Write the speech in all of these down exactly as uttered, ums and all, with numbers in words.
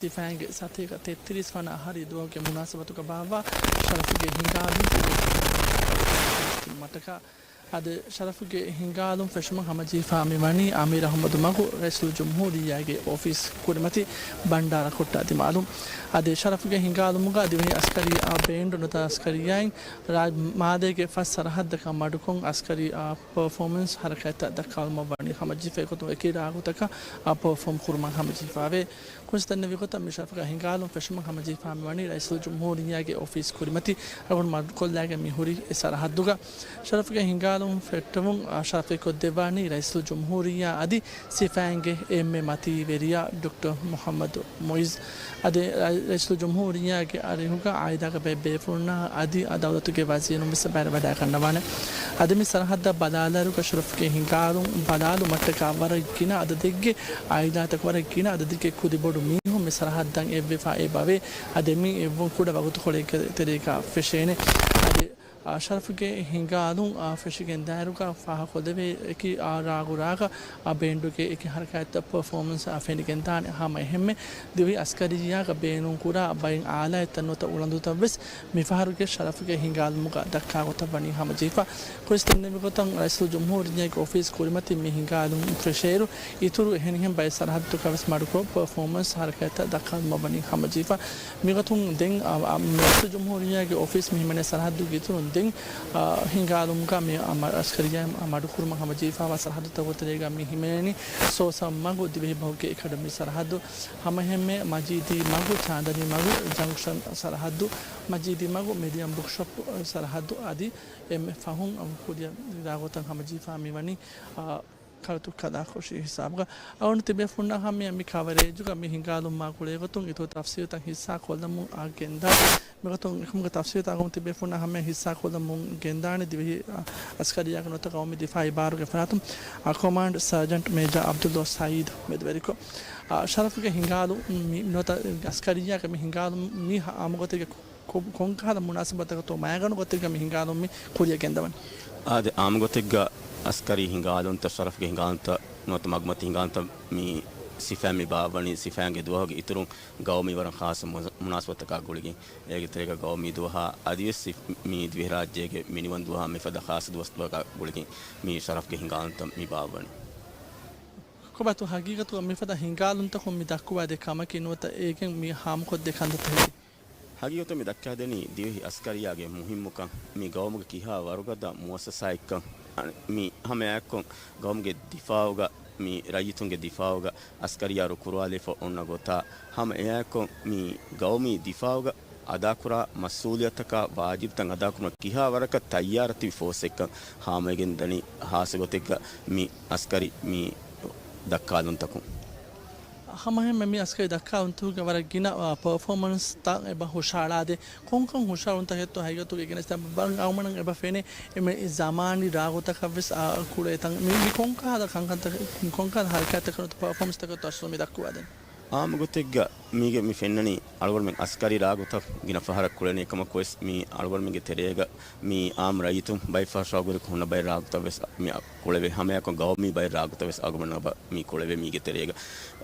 ސިފައިންގެ ސަތޭކަ ތެއްތިރީސް ވަނަ އަހަރީ ދުވަހުގެ މުނާސަބަތުގަ ބާއްވާ ޝަރަފުގެ ހިނގާލުން މަޓަކަ. އަދި ޝަރަފުގެ ހިނގާލުން ފެށުމަށް ހަމަޖެހިފާ މިވަނީ އަމީރު އަޙްމަދު މަގު ރައީސުލްޖުމްހޫރިއްޔާގެ އޮފީސް ކުރިމަތި ބަންޑާރަ ކޮއްޓާ ދިމާލުން. އަދި ޝަރަފުގެ ހިނގާލުމުގަ ދިވެހި އަސްކަރީ އާ ބޭންޑު ނުވަތަ އަސްކަރިއްޔާއިން ރާއްޖެ މާލޭގެ ފަސް ސަރަހައްދަކަށް މަޑުކޮށް އަސްކަރީ އާ ޕަރފޯމަންސް ހަރަކާތްތައް ދައްކާލުމަށް ވަނީ ހަމަޖެހިފަ އެގޮތުން އެކި ރާގުތަކަށް އާ ޕަރފޯމް ކުރުމަށް ހަމަޖެހިފާވޭ. ކުރިން ދަންނެވި ގޮތަށް މި ޝަރަފުގެ ހިނގާލުން ފެށުމަށް ހަމަޖެހިފާ މިވަނީ ރައީސުލްޖުމްހޫރިއްޔާގެ އޮފީސް ކުރިމަތި ރަށުގަނޑު މަޑުކޮށްލާގެން މި ހުރި އެ ސަރަހައްދުގަ. ޝަރަފުގެ ހިނގާލުން ފެއްޓެވުން އާ ޝަރަފެއްކޮށްދެއްވާނީ ރައީސުލްޖުމްހޫރިއްޔާ އަދި ސިފައިންގެ އެންމެ މަތީވެރިޔާ ޑޮކްޓަރ މުޙައްމަދު މުޢިއްޒު. އަދި ރައީ-، ރައީސުލްޖުމްހޫރިއްޔާގެ އަރިހުގަ އާއިލާގެ ބައެއް ބޭފުޅުންނާ އަދި އާ ދައުލަތުގެ ވަޒީރުން ވެސް ބައިވެރިވަޑައިގަންނަވާނެ. އަދި މި ސަރަހައްދަށް ބަލާލާއިރުގަ ޝަރަފުގެ ހިނގާލުން ބަލާލުމަށްޓަކާ ވަރަށް ގިނަ އަދަދެއްގެ އާއިލާތަކު، ވަރަށް ގިނަ އަދަދެއްގެ ކުދިބޮޑު މީހުން މި ސަރަހައްދަށް އެއްވެފަ އެބަވޭ. އަދި މި އެއްވުން ކުޑަ ވަގުތުކޮޅެއްގެ ތެރޭގަ ފެށޭނެ. އަދި އާ، ޝަރަފުގެ ހިނގާލުން، އާ، ފެށިގެން ދާއިރުގަ ފާހަގަކޮށްލެވޭ އެކި، އާ، ރާގު ރާގަށް، އާ، ބޭންޑުގެ އެކި ހަރަކާތްތައް ޕަރފޯމަންސް، އާ، ފެނިގެން ދާނެ. ހަމަ އެހެންމެ ދިވެހި އަސްކަރިއްޔާގަ ބޭނުންކުރާ ބައެއް އާލާތްތައް ނުވަތަ އުޅަނދުތައް ވެސް މިފަހަރުގެ ޝަރަފުގެ ހިނގާލުމުގަ ދައްކާ ގޮތަށް ވަނީ ހަމަޖެހިފަ. ކުރިން ދަންނެވި ގޮތަށް ރައީސުލްޖުމްހޫރިއްޔާގެ އޮފީސް ކުރިމަތިން މި ހިނގާލުން ފެށޭއިރު، އިތުރު އެހެނިހެން ބައެއް ސަރަހައްދުތަކަށް ވެސް މަޑުކޮށް ޕަރފޯމަންސް ހަރަކާތްތައް ދައްކާލުމަށް ވަނީ ހަމަޖެހިފަ. މިގޮތުން ދެން، އަ، އަ، ރައީސުލްޖުމްހޫރިއްޔާގެ އޮފީސް މި ހިމެނޭ ސަރަހައްދުގެ އިތުރުން ދެން، އަ، ހިނގާލުމުގަ މި، އަ، މަ-، އަސްކަރިއްޔާ މަޑުކުރުމަށް ހަމަޖެހިފައިވާ ސަރަހައްދުތަކުގެ ތެރޭގަ މި ހިމެނެނީ ސޯސަން މަގު ދިވެހިބަހުގެ އެކަޑަމީ ސަރަހައްދު، ހަމައެހެންމެ މަޖީދީ މަގު ޗާންދަނީ މަގު ޖަންކްޝަން ސަރަހައްދު، މަޖީދީ މަގު މިޑިއަމް ބުކްޝޮޕް ސަރަހައްދު އަދި އެންމެ ފަހުން ކުރިއަށް ދާ ގޮތަށް ހަމަޖެހިފާ މިވަނީ، އާ، ކަލަތު ކަލާކޮށި ހިސާބުގަ. އަޅުގަނޑު ތިބޭފުޅުންނާ ހަމަޔަށް މި ކަވަރޭޖުގަ މި ހިނގާލުމާ ގުޅޭގޮތުން އިތުރު ތަފްސީލުތައް ހިއްސާ ކޮށްލަމުން އާ ގެންދާ. މިގޮތުން އެކަމުގެ ތަފްސީލުތައް އަޅުގަނޑު ތިބޭފުޅުންނާ ހަމަޔަށް ހިއްސާ ކޮށްލަމުން ގެންދާނެ ދިވެހި، އަ، އަސްކަރިއްޔާގެ ނުވަތަ ގައުމީ ދިފާއީ ބާރުގެ ފަރާތުން، އަ، ކޮމާންޑް ސާޖަންޓް މޭޖާ ޢަބްދުﷲ ސަޢީދު މެދުވެރިކޮށް، އަ، ޝަރަފުގެ ހިނގާލުން މި ނުވަތަ އަސްކަރިއްޔާގެ މި ހިނގާލުން މި ހަ-، އާއްމުގޮތެއްގެ ކޮ-، ކޮންކަހަލަ މުނާސަބަތަކަށްތޯ މައިގަނޑު ގޮތެއްގަ މި ހިނގާލުން މި ކުރިއަށް ގެންދަވަނީ؟ އާދެ، އާއްމުގޮތެއްގަ އަސްކަރީ ހިނގާލުންތައް، ޝަރަފުގެ ހިނގާލުންތައް ނުވަތަ މަގުމަތީ ހިނގާލުންތައް މި ސިފައިން މި ބާއްވަނީ، ސިފައިންގެ ދުވަހުގެ އިތުރުން ގައުމީ ވަރަށް ޚާއްޞަ މު-، މުނާސަބަތަކާ ގުޅިގެން. އޭގެ ތެރޭގަ ގައުމީ ދުވަހާ އަދިވެސް ސި-، މި ދިވެހިރާއްޖޭގެ މިނިވަން ދުވަހާ މިފަދަ ޚާއްޞަ ދުވަސްތަކާ ގުޅިގެން މި ޝަރަފުގެ ހިނގާލުންތައް މި ބާއްވަނީ. ކޮބާތޯ ހަގީގަތުގަ މިފަދަ ހިނގާލުންތަކުން މި ދައްކުވާދޭ ކަމަކީ ނުވަތަ އޭގެން މި ހާމަކޮށްދޭ ކަންތައްތަކަކީ؟ ހަގީގަތުން މި ދައްކާދެނީ ދިވެހި އަސްކަރިއްޔާގެ މުހިއްމުކަން، މި ގައުމުގެ ކިހާ ވަރުގަދަ މުއައްސަސާއެއްކަން، މި ހަމައެއާއެއްކޮށް ގައުމުގެ ދިފާއުގަ، މި ރައްޔިތުންގެ ދިފާއުގަ އަސްކަރިއްޔާ ރުކުރުވާލެފަ އޮންނަ ގޮތާ، ހަމައެއާއެއްކޮށް މި ގައުމީ ދިފާއުގަ އަދާކުރާ މަސްއޫލިއްޔަތަކާ ވާޖިބުތައް އަދާކުރުމަށް ކިހާ ވަރަކަށް ތައްޔާރަށް ތިބި ފޯސްއެއްކަން ހާމަވެގެން ދަނީ ހާއްސަ ގޮތެއްގަ މި އަސްކަރީ މި ދައްކާލުންތަކުން. ހަމައެހެންމެ މި އަސްކަރީ ދައްކާލުންތަކުގެ ވަރަށް ގިނަ، އާ، ޕަރފޯމަންސްތައް އެބަ ހުށަހަޅާދޭ. ކޮންކޮން ހުށަހަޅުންތަކެއްތޯ ހަގީގަތުގަ ގެނެސް ދާ ބަ-، އަޅުގަނޑަށް އެބަ ފެނޭ އެންމެ ޒަމާނީ ރާގުތަކަށް ވެސް، އާ، ކުޅޭ ތަން. މި، މި ކޮންކަހަލަ ކަންކަންތަކެއް، ކޮންކަހަލަ ހަރަކާތްތަކެއް ނުވަތަ ޕަރފޯމަންސްތަކެއްތޯ އަސްލު މި ދައްކުވާދޭން؟ އާއްމު ގޮތެއްގަ މީގެ މި ފެންނަނީ އަޅުގަނޑުމެން އަސްކަރީ ރާގުތައް ގިނަ ފަހަރަށް ކުޅެނީ ކަމަކުވެސް މި އަޅުގަނޑުމެންގެ ތެރޭގަ މި އާއްމު ރައްޔިތުން ބައެއް ފަހަރު ޝައުގުވެރިކޮށް ހުންނަ ބައެއް ރާގުތައް ވެސް މި ކުޅެވޭ. ހަމައެއާއެކު ގައުމީ ބައެއް ރާގުތައް ވެސް އަޅުގަނޑުމެން އެބަ މި ކުޅެވޭ މީގެ ތެރޭގަ.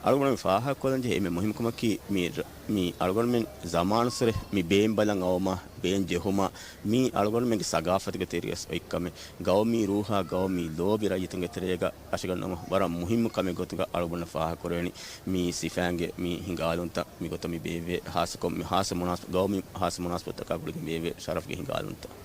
އަޅުގަނޑުމެން ފާހަގަކޮށްލަން ޖެހޭ އެންމެ މުހިއްމު ކަމަކީ މި ރ-، މި އަޅުގަނޑުމެން ޒަމާނުއްސުރެ މި ބޭން ބަލަން އައުމާ، ބޭން ޖެހުމާ، މީ އަޅުގަނޑުމެންގެ ސަގާފަތުގެ ތެރެއަށް އޮތް ކަމެއް. ގައުމީ ރޫހާ، ގައުމީ ލޯބި ރައްޔިތުންގެ ތެރޭގަ އަށިގަންނަމުން ވަރަށް މުހިއްމު ކަމެއް ގޮތުގަ އަޅުގަނޑަށް ފާހަގަކުރެވެނީ މި ސިފައިންގެ މި ހިނގާލުންތައް މިގޮތަށް މި ބޭއްވޭ ހާއްސަކޮށް، މި ހާއްސަ މުނާސް-، ގައުމީ ހާއްސަ މުނާސަބަތަކާ ގުޅިގެން ބޭއްވޭ ޝަރަފްގެ ހިނގާލުންތައް.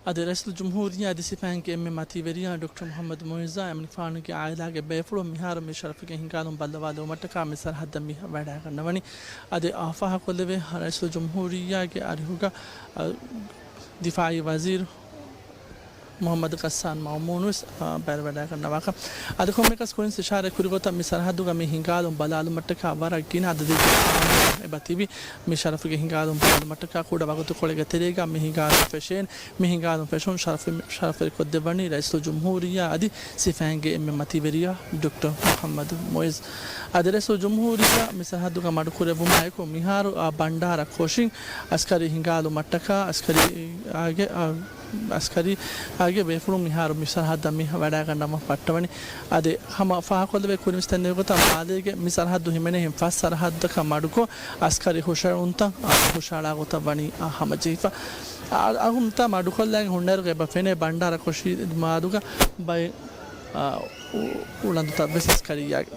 އަދި ރައީސުލްޖުމްހޫރިއްޔާ އަދި ސިފައިންގެ އެންމެ މަތީވެރިޔާ ޑޮކްޓަރ މުޙައްމަދު މުޢިއްޒާ އެމަނިކުފާނުގެ އާއިލާގެ ބޭފުޅުން މިހާރު މި ޝަރަފުގެ ހިނގާލުން ބައްލަވާލެވުމަށްޓަކާ މި ސަރަހައްދަށް މި ވަޑައިގަންނަވަނީ. އަދި އާ ފާހަގަކޮށްލެވޭ ރައީސުލްޖުމްހޫރިއްޔާގެ އަރިހުގަ، އަ، ދިފާއީ ވަޒީރު މުޙައްމަދު ޣައްސާން މައުމޫނު ވެސް، އާ، ބައިވެރިވަޑައިގަންނަވާކަން. އަދި ކޮންމެއަކަސް ކުރިން އިޝާރާތް ކުރި ގޮތަށް މި ސަރަހައްދުގަ މި ހިނގާލުން ބަލާލުމަށްޓަކާ ވަރަށް ގިނަ އަދަދެއްގެ އާއްމު އެބަ ތިބި. މި ޝަރަފުގެ ހިނގާލުން ބަލާލުމަށްޓަކާ ކުޑަ ވަގުތުކޮޅެއްގެ ތެރޭގަ މި ހިނގާލުން ފެށޭނެ. މި ހިނގާލުން ފެށުން ޝަރަފް-، ޝަރަފްވެރިކޮށްދެއްވަނީ ރައީސުލްޖުމްހޫރިއްޔާ އަދި ސިފައިންގެ އެންމެ މަތީވެރިޔާ ޑޮކްޓަރ މުޙައްމަދު މުޢިއްޒު. އަދި ރައީސުލްޖުމްހޫރިއްޔާ މި ސަރަހައްދުގަ މަޑުކުރެއްވުމާއެކު މިހާރު އާ ބަންޑާރަ ކޮށިން އަސްކަރީ ހިނގާލުމަށްޓަކާ އަސްކަރީ އާގެ، އާ، އަސްކަރީ އާގެ ބޭފުޅުން މިހާރު މި ސަރަހައްދަށް މި ވަޑައިގަންނަވަން ފައްޓަވަނީ. އަދި ހަމަ ފާހަގަކޮށްލެވޭ ކުރިންވެސް ދެންނެވި ގޮތަށް މާލޭގެ މި ސަރަހައްދު ހިމެނޭ އެހެން ފަސް ސަރަހައްދަކަށް މަޑުކޮށް، އަސްކަރީ ހުށައެޅުންތައް ހުށައަޅާ ގޮތަށް ވަނީ ހަމަޖެހިފަ. އަ، އަހުންތާ މަޑުކޮށްލާގެން ހުންނައިރު އެބަ ފެނޭ ބަންޑާރަ ކޮށީ މާދުގަ ބައެއް، އަ، އު، އުޅަނދުތައް ވެސް އަސްކަރިއްޔާގެ.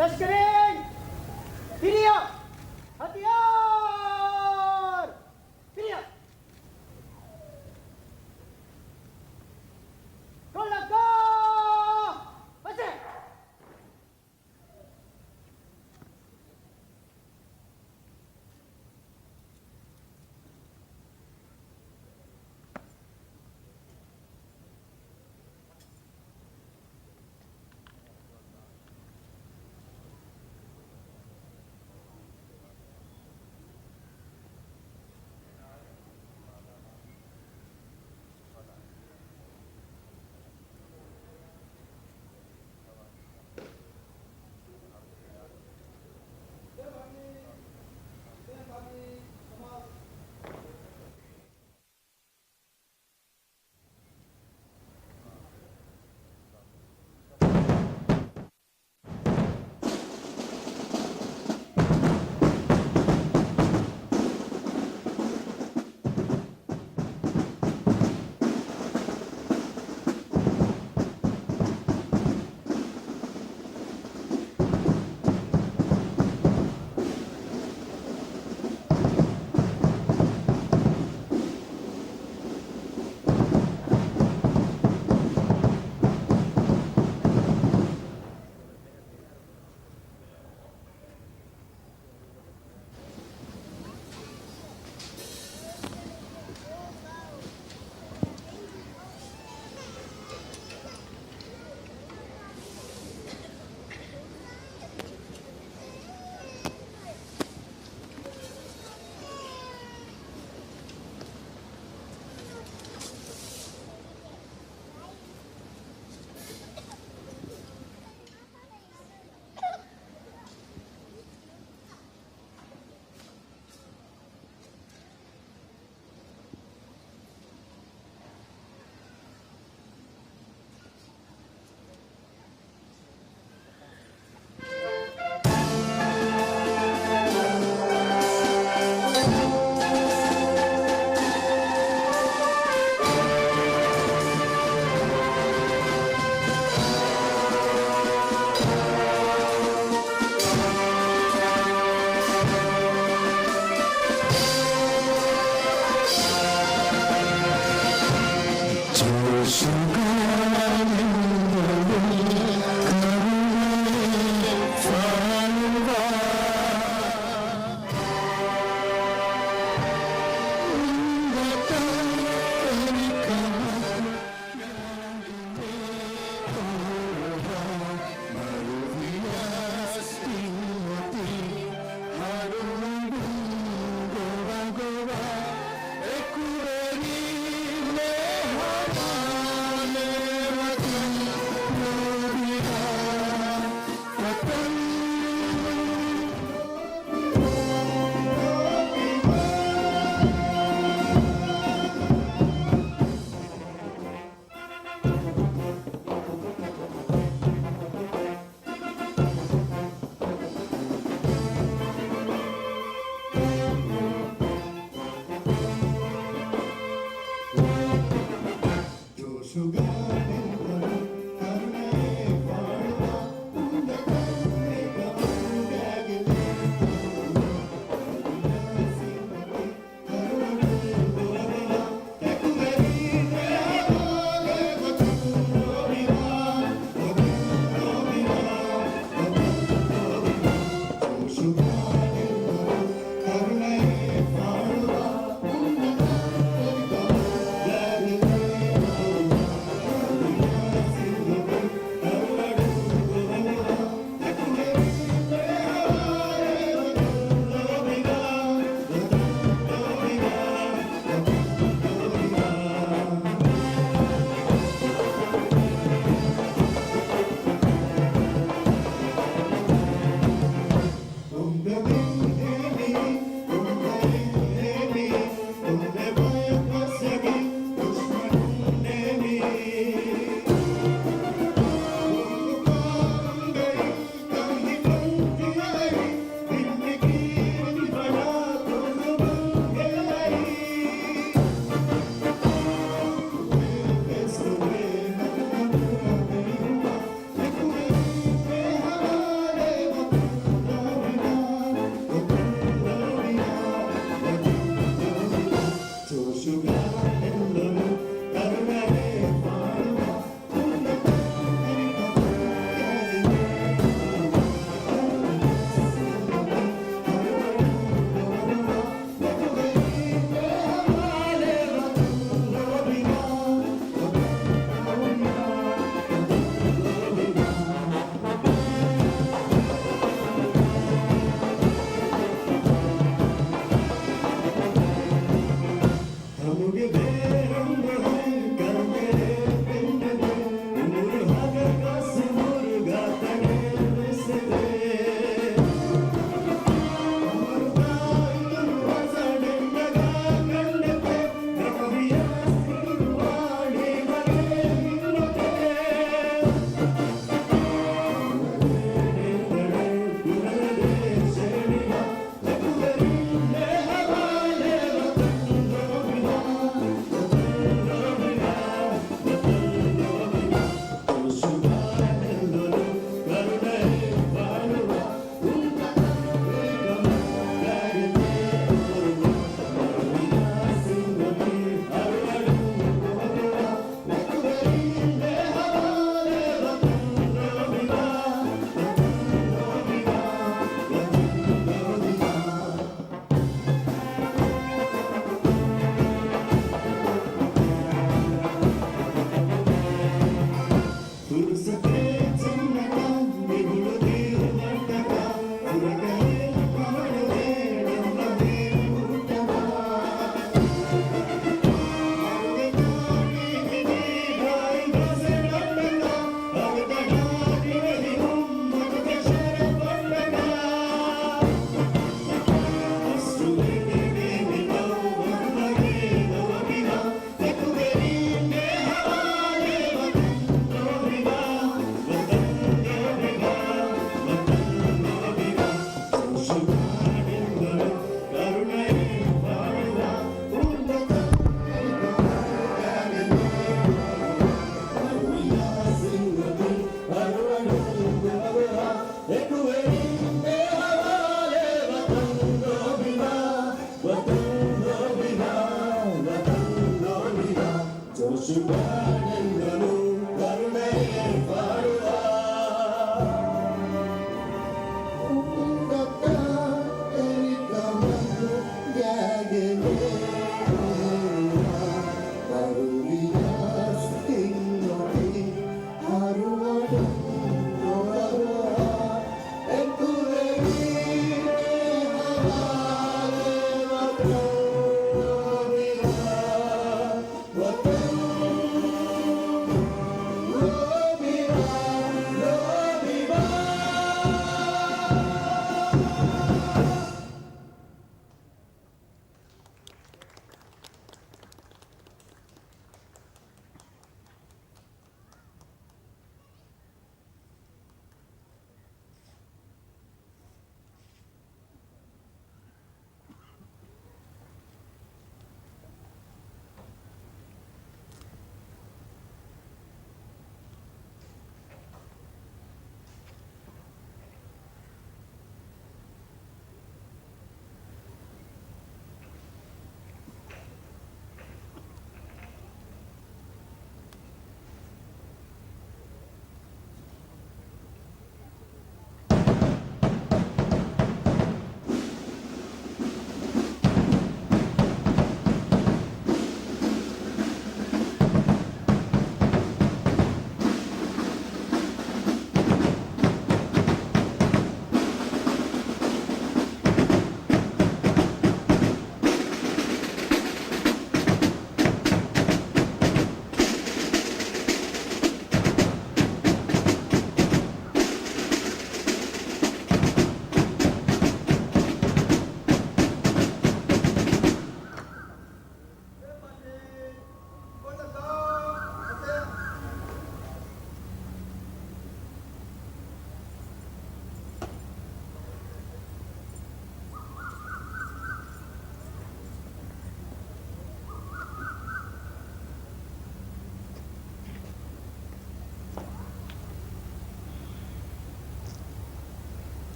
ލަޝްކަރީން! ތިރިއަށް! ހަތިޔާރު! ތިރިއަށް! ގޮޅަށް ގާ! މަސެ!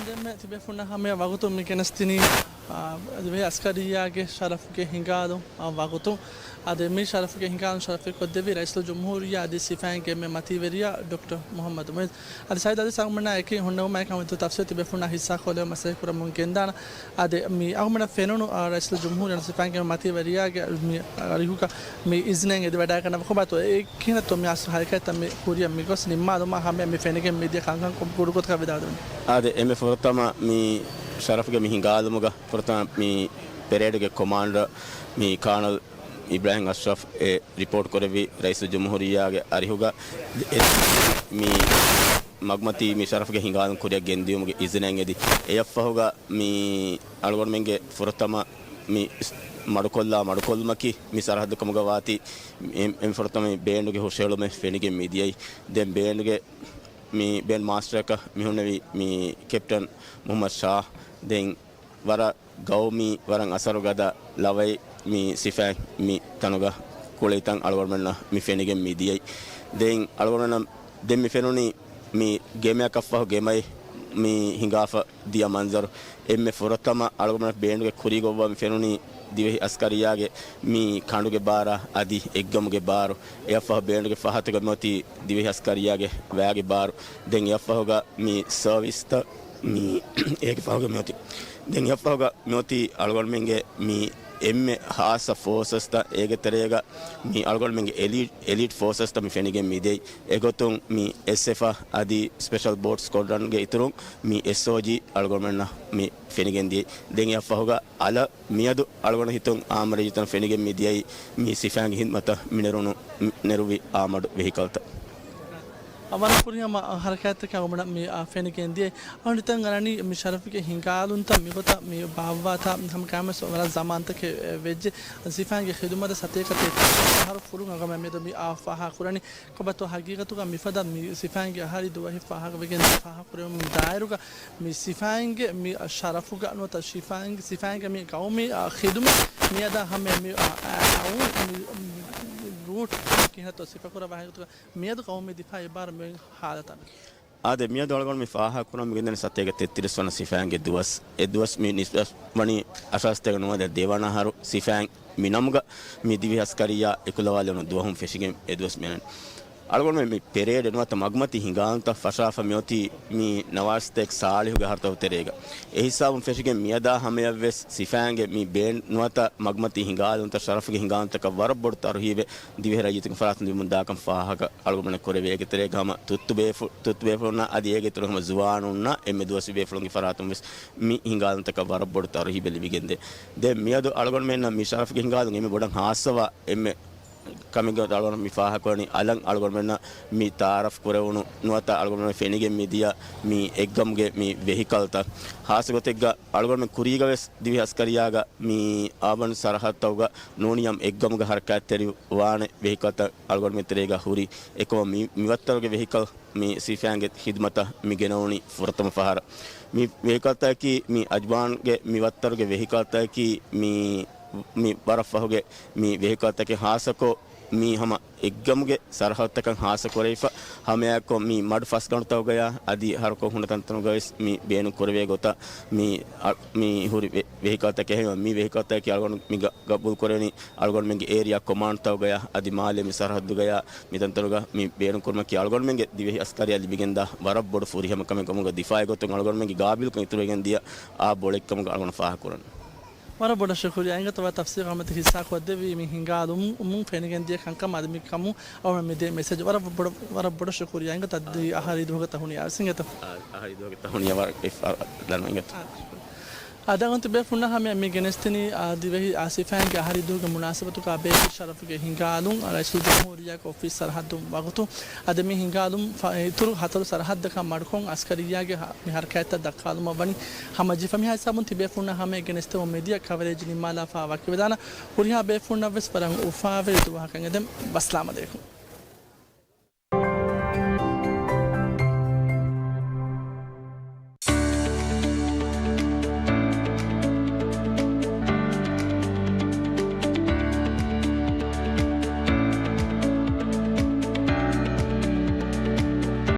ދެންމެ ތިބޭފުޅުންނަށް ހަމަޔަށް ވަގުތު މި ގެނެސްދިނީ، އާ، ދިވެހި އަސްކަރިއްޔާގެ ޝަރަފުގެ ހިނގާލުން، އާ، ވަގުތު. އާ، ދެން މި ޝަރަފުގެ ހިނގާލުން ޝަރަފުވެރިކޮށްދެއްވީ ރައީސުލްޖުމްހޫރިއްޔާ އަދި ސިފައިންގެ އެންމެ މަތީވެރިޔާ ޑޮކްޓަރ މުހައްމަދު މުއިއްޒު. އަދި ސައީދު އަދި އަޅުގަނޑުމެންނާ އެކީ ހުންނެވުމާއެކު ހަމަ ތަފްސީލު ތިބޭފުޅުންނާ ހިއްސާކޮށްލެވުމަށް މަސައްކަތް ކުރަމުން ގެންދާނަން. އާދެ، މި އަޅުގަނޑަށް ފެނުނު، އާ، ރައީސުލްޖުމްހޫރިއްޔާ ސިފައިންގެ މަތީވެރިޔާގެ މި އަރިހުގަ މި އިޒްނެއް އެދިވަޑައިގަންނަވާ ކޮބާތޯ އެ ކިހިނެއްތޯ މި އަސް ހަރަކާތްތައް މި ކުރިއަށް މި ގޮސް ނިންމާލުމާ ހަމަޔަށް މި ފެނިގެން މިދިޔަ ކަންކަން ކޮ-، ކުޑަ ގޮތަކަށް ވިދާޅުވެނީ. އާދެ، އެންމެ ފުރަތަމަ މި ޝަރަފުގެ މި ހިނގާލުމުގަ ފުރަތަމަ މި ޕެރޭޑުގެ ކޮމާންޑަރ މި ކާނަލް އިބްރާހިމް އަޝްރަފް އެ ރިޕޯޓް ކުރެއްވި ރައީސުލްޖުމްހޫރިއްޔާގެ އަރިހުގަ އެ މި މަގުމަތީ މި ޝަރަފުގެ ހިނގާލުން ކުރިއަށް ގެންދިޔުމުގެ އިޒުނެއް އެދި. އެއަށްފަހުގަ މި އަޅުގަނޑުމެންގެ ފުރަތަމަ މި މަޑުކޮށްލާ މަޑުކޮށްލުމަކީ މި ސަރަހައްދު ކަމުގަ ވާތީ އެ-، އެ ފުރަތަމަ މި ބޭންޑުގެ ހުށަހެޅުމެއް ފެނިގެން މި ދިޔައީ. ދެން ބޭންޑުގެ މި ބޭންޑް މާސްޓަރަކަށް މި ހުންނެވި މި ކެޕްޓަން މުހައްމަދު ޝާ. ދެން ވަރަށް ގައުމީ ވަރަށް އަސަރުގަދަ ލަވައެއް މި ސިފައިން މި ތަނުގަ ކުޅެލިތަން އަޅުގަނޑުމެންނަށް މި ފެނިގެން މި ދިޔައީ. ދެން އަޅުގަނޑުމެންނަށް ދެން މި ފެނުނީ މި ގެމެއަކަށްފަހު ގެމައި މި ހިނގާފަ ދިޔަ މަންޒަރު. އެންމެ ފުރަތަމަ އަޅުގަނޑުމެން ބޭންޑުގެ ކުރީގޮއްވާ މި ފެނުނީ ދިވެހި އަސްކަރިއްޔާގެ މި ކަނޑުގެ ބާރާ އަދި އެއްގަމުގެ ބާރު. އެއަށްފަހު ބޭންޑުގެ ފަހަތުގަ މިއޮތީ ދިވެހި އަސްކަރިއްޔާގެ ވައިގެ ބާރު. ދެން އެއަށްފަހުގަ މި ސަރވިސްތައް މި އޭގެ ފަހުގަ މިއޮތީ. ދެން އެއަށްފަހުގަ މިއޮތީ އަޅުގަނޑުމެންގެ މި އެންމެ ހާއްސަ ފޯސަސްތައް އޭގެ ތެރޭގަ މި އަޅުގަނޑުމެންގެ އެލީޓް، އެލީޓް ފޯސަސްތައް މި ފެނިގެން މިދިޔައީ. އެގޮތުން މި އެސްއެފް އަދި ސްޕެޝަލް ބޯޓް ސްކޮޑްރަންގެ އިތުރުން މި އެސްއޯޖީ އަޅުގަނޑުމެންނަށް މި ފެނިގެން ދިޔައީ. ދެން އެއަށްފަހުގަ އަލަށް މިއަދު އަޅުގަނޑު ހިތުން އާއްމު ރައްޔިތުން ފެނިގެން މި ދިޔައީ މި ސިފައިންގެ ހިދްމަތަށް މި ނެރުނު، ނެރުވި އާމަޑު ވެހިކަލްތައް. އަވަރަށް ފުރިހަމަ ހަރަކާތްތަކެއް އަޅުގަނޑަށް މި، އާ، ފެނިގެން ދިޔައީ. އަޅުގަނޑު ހިތަށް އަރަނީ މި ޝަރަފުގެ ހިނގާލުންތައް މިގޮތަށް މި ބާއްވާތާ ހަމަ ކައިމަސް ވަރަށް ޒަމާންތަކެއް ވެއްޖެ. ސިފައިންގެ ޚިދުމަތަށް ސަތޭކަ ތޭތިރީސް އަހަރު ފުރުން އަޅުގަނޑު މިއަދު މި، އާ، ފާހަގަކުރަނީ. ކޮބަތޯ ހަގީގަތުގަ މިފަދަ މި ސިފައިންގެ އަހަރީ ދުވަހެއް ފާހަގަވެގެން ފާހަގަކުރެވުމުގެ ދާއިރުގަ މި ސިފައިންގެ މި ޝަރަފުގަ ނުވަތަ ސިފައިން-، ސިފައިންގެ މި ގައުމީ، އާ، ޚިދުމަތް މިއަދާ ހަމަޔަށް މި، އާ، އާ، އައު މި، މި ރޫޓް ކިހިނެއްތޯ ސިފަކުރައްވާ ހިނގުތުގަ މިއަދު ގައުމީ ދިފާއީ އެއްބާރު މި ހާލަތަށް. އާދެ، މިއަދު އަޅުގަނޑު މި ފާހަގަކުރަން މިގެންދަނީ ސަތޭކަ ތެއްތިރީސް ވަނަ ސިފައިންގެ ދުވަސް. އެ ދުވަސް މި ނިސްބަތް ވަނީ އަށާރަ ސަތޭކަ ނުވަދިހަ ދެވަނަ އަހަރު ސިފައިން މި ނަމުގަ މި ދިވެހި އަސްކަރިއްޔާ އެކުލަވާލެވުނު ދުވަހުން ފެށިގެން އެ ދުވަސް މިއަންނަނީ. އަޅުގަނޑުމެން މި ޕެރޭޑެއް ނުވަތަ މަގުމަތީ ހިނގާލުންތައް ފަށާފަ މިއޮތީ މި ނަވާރަ ސަތޭކަ ސާޅީހުގެ އަހަރުތަކުގެ ތެރޭގަ. އެ ހިސާބުން ފެށިގެން މިއަދާ ހަމަޔަށްވެސް ސިފައިންގެ މި ބޭންޑް ނުވަތަ މަގުމަތީ ހިނގާލުންތައް ޝަރަފުގެ ހިނގާލުންތަކަށް ވަރަށް ބޮޑު ތަރުހީބެއް ދިވެހި ރައްޔިތުންގެ ފަރާތުން ލިބުމުން ދާކަން ފާހަގަ އަޅުގަނޑުމެން ކުރެވޭ. އޭގެ ތެރޭގަ ހަމަ ތުއްތު ބޭފު-، ތުއްތު ބޭފުޅުންނާ އަދި އޭގެ އިތުރު ހަމަ ޒުވާނުންނާ އެންމެ ދުވަސްވީ ބޭފުޅުންގެ ފަރާތުން ވެސް މި ހިނގާލުންތަކަށް ވަރަށް ބޮޑު ތަރުހީބެއް ލިބިގެންދޭ. ދެން މިއަދު އަޅުގަނޑުމެންނަށް މި ޝަރަފުގެ ހިނގާލުން އެންމެ ބޮޑަށް ހާއްސަވާ އެންމެ ކަމެއްގަ އަޅުގަނޑު މި ފާހަގަކުރަނީ އަލަށް އަޅުގަނޑުމެންނަށް މި ތައާރަފް ކުރެވުނު ނުވަތަ އަޅުގަނޑުމެން ފެނިގެން މިދިޔަ މި އެއްގަމުގެ މި ވެހިކަލްތައް. ހާއްސަ ގޮތެއްގަ އަޅުގަނޑުމެން ކުރީގަވެސް ދިވެހި އަސްކަރިއްޔާގަ މި އާބަން ސަރަހައްދުތަކުގަ ނޫނީ އެއްގަމުގަ ހަރަކާތްތެރިވާނެ ވެހިކަލްތައް އަޅުގަނޑުމެން ތެރޭގަ ހުރި. އެކަމަށް މި، މި ވައްތަރުގެ ވެހިކަލް މި ސިފައިންގެ ޚިދުމަތަށް މި ގެނައުނީ ފުރަތަމަ ފަހަރަށް. މި ވެހިކަލްތަކަކީ މި އަޒްވާންގެ މި ވައްތަރުގެ ވެހިކަލްތަކަކީ މި، މި ވަރަށް ފަހުގެ މި ވެހިކަލްތަކެއް ހާއްސަކޮށް މި ހަމަ އެއްގަމުގެ ސަރަހައްދުތަކަށް ހާއްސަ ކުރެވިފަ، ހަމައެއާއެކު މި މަޑު ފަސްގަނޑުތަކުގަޔާ އަދި ހަރުކޮށް ހުންނަ ތަންތަނުގަވެސް މި ބޭނުން ކުރެވޭ ގޮތަށް މި، އަ، މި ހުރި ވެ-، ވެހިކަލްތަކެއް. އެހެންވެ، މި ވެހިކަލްތަކަކީ އަޅުގަނޑު މި ގަ-، ގަބޫލު ކުރެވެނީ އަޅުގަނޑުމެންގެ އޭރިއާ ކޮމާންޑްތަކުގަޔާ އަދި މާލޭ މި ސަރަހައްދުގަޔާ މި ތަންތަނުގަ މި ބޭނުން ކުރުމަކީ އަޅުގަނޑުމެންގެ ދިވެހި އަސްކަރިއްޔާ ލިބިގެންދާ ވަރަށް ބޮޑު ފުރިހަމަ ކަމެއް ކަމުގަ ދިފާއީ ގޮތުން އަޅުގަނޑުމެންގެ ގާބިލްކަން އިތުރުވެގެން ދިޔަ އާ ބޮޅެއްކަމުގަ އަޅުގަނޑު ފާހަގަކުރަން. ވަރަށް ބޮޑަށް ޝުކުރިއްޔާ އިނގޭތޯ ވަރަށް ތަފްސީލު ކަމެއް ހިއްސާ ކޮށްދެއްވީ މި ހިނގާލުމުން ފެނިގެން ދިޔަ ކަންކަމާ އަދި މި ކަމުން އަޅުގަނޑު މި ދޭ މެސެޖް. ވަރަށް ބޮޑަށް، ވަރަށް ބޮޑަށް ޝުކުރިއްޔާ އިނގޭތޯ އަދި އަހަރީ ދުވަހުގަ ތަ ހުނިޔާ ވެސް އިނގޭތޯ. އަ، އަހަރީ ދުވަހުގަ ތަ ހުނިޔާ ވަރަށް އެ، އަ، ދަންމަ އިނގޭތޯ. އާ، އަދި އަޅުގަނޑު ތިބޭފުޅުންނަށް ހަމަޔަށް މި ގެނެސްދިނީ، އާ، ދިވެހި، އާ، ސިފައިންގެ އަހަރީ ދުވަހުގެ މުނާސަބަތުގަ ބޭފުޅުން ޝަރަފުގެ ހިނގާލުން، އާ، ރައީސުލްޖުމްހޫރިއްޔާގެ އޮފީސް ސަރަހައްދު ވަގުތު. އަދި މި ހިނގާލުން ފަ-، އިތުރު ހަތަރު ސަރަހައްދަކަށް މަޑުކޮށް އަސްކަރިއްޔާގެ ހަ-، މި ހަރަކާތްތައް ދައްކާލުމަށް ވަނީ ހަމަޖެހިފަ. މި ހިސާބުން ތިބޭފުޅުންނަށް ހަމަޔަށް ގެނެސްދެމުން މިދިޔަ ކަވަރޭޖް ނިންމާލާފަ ވަކިވެދާނަން. ހުރިހާ ބޭފުޅުންނަށްވެސް ވަރަށް އުފާވެރި ދުވަހަކަށް އެދެން. ވައްސަލާމް އަލައިކުމް.